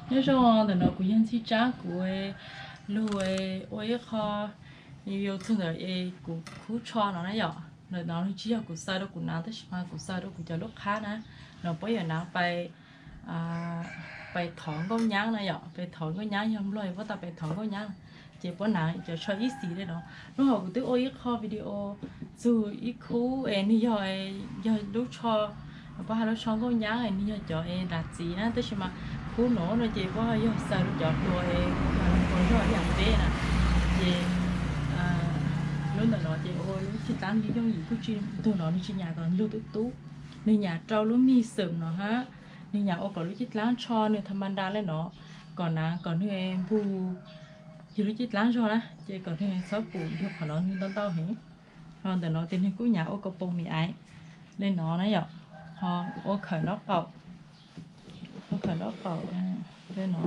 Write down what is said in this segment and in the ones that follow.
Nyob zoo, ntawm no kuv yog Ntxhi Tsab, kuv lug ua ib qho video txug ntawm es kuv khub tsho no na yom. Ntawm no nws tsis yog kuv xaws rau kuv hnav tab sis mas kuv xaws rau kuv cov lub qhab na, no puab yuav hnav pais thov nkauj nyab na yom, pais thov nkauj nyab, yog Nplog puab tas pais thov nkauj nyab. Ces puab hnav cov tsho ib xis li no. Lub hov kuv twb ua ib qho video txug ib khub es nwg yog, yog lub tsho, puab has lub tsho nkauj nyab es nwg yog cov es dav txiv na, tab sis mas khub no no ces puab yog xaws rau cov hluas es yog hluas zog ib yam peb na. Ces lub ntawm no ces ua lub caj dlaab yooj yim kuj tsis, tug no nwg tsis nyam kom lug tub tub, nwg nyam rau lub mij xwm no hab, nwg nyam ua kom lub caj dlaab tsho nwg tha ma nra le no, kom hnav kom nwg npug yug lub caj dlaab zog na, ces kom nwg txhob pum yug qhov no nwg ntau ntau heev. Ho ntawm no ces nwg kuj nyam ua kom poom mi aiv le no na yom. Ho ua khawm nraub qaum, ua khawm nraub qaum le no,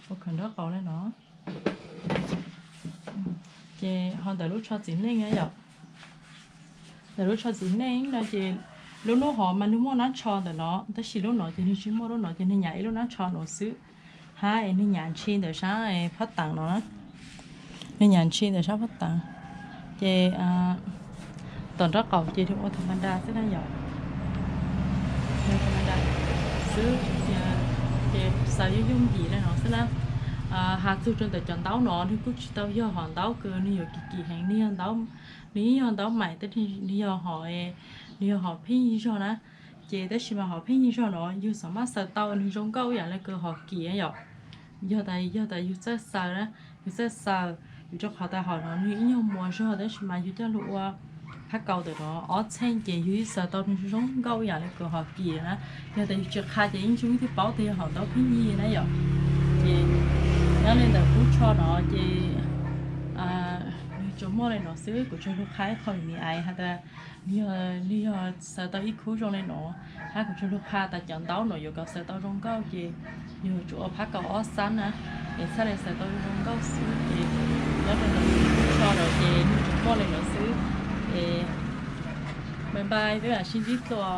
ua khawm nraub qaum le no. Ces ho ntawm lub tsho txiv neej na yom, ntawm lub tsho txiv neej no ces lub nub hov mas nwg muaj nab tsho ntawm no, tab sis lub no ces nwg tsis muaj, lub no ces nwg nyam ib lub nab tsho no xwb, hab es nwg nyam ntshi ntawm sab phab taam no, nwg nyam ntshi ntawm sab phab taam. Ces tom nraub qaum ces nwg ua tha ma nra xwb na yom, tha ma nra xwb, ces xaws yooj yooj yim le no xwb na. Has txug rau ntawm cov ntaub no, nwg kuj tsis tau yog hom ntaub kws nwg yuav kim kim heev, nwg yog ntaub, nwg yeej yog ntaub maim, tab sis nwg yog hom, nwg yog hom pheej yig zog na. Ces tab sis mas hom pheej yig zog no yug xav maj xaws tau nwg zoo nkauj ib yam le kws hom kim yom. Yog tas, yog tas yug txawj xaws na, yug txawj xaws, vim rau qhov tas hom no nwg ib nyuag muas zog, tab sis mas yug coj lug ua phab kaus ntawm no ob txheej ces yug yeej xaws tau nwg zoo nkauj ib yam le kws hom kim na. Yog tas yug tsis qha ces yeej tsis muaj leej twg paub tas yog hom ntaub pheej yig na yom. Ces nyob le ntawm khub tsho no ces nwg tsuas muaj le no xwb, kuv tsuas lug qha ib qho mi aiv has tas nwg yog xaws tau ib khub zoo le no, hab kuv tsuas lug qha tas cov ntaub no yuav kom xaws tau zoo nkauj ces yug tsuas ua phab kaus ob xab na, es txhaj le xaws tau zoo nkauj xwb. Ces nyob rau ntawm khub tsho no ces nwg tsuas muaj le no xwb. Es bye bye, peb mam sib ntsib dlua.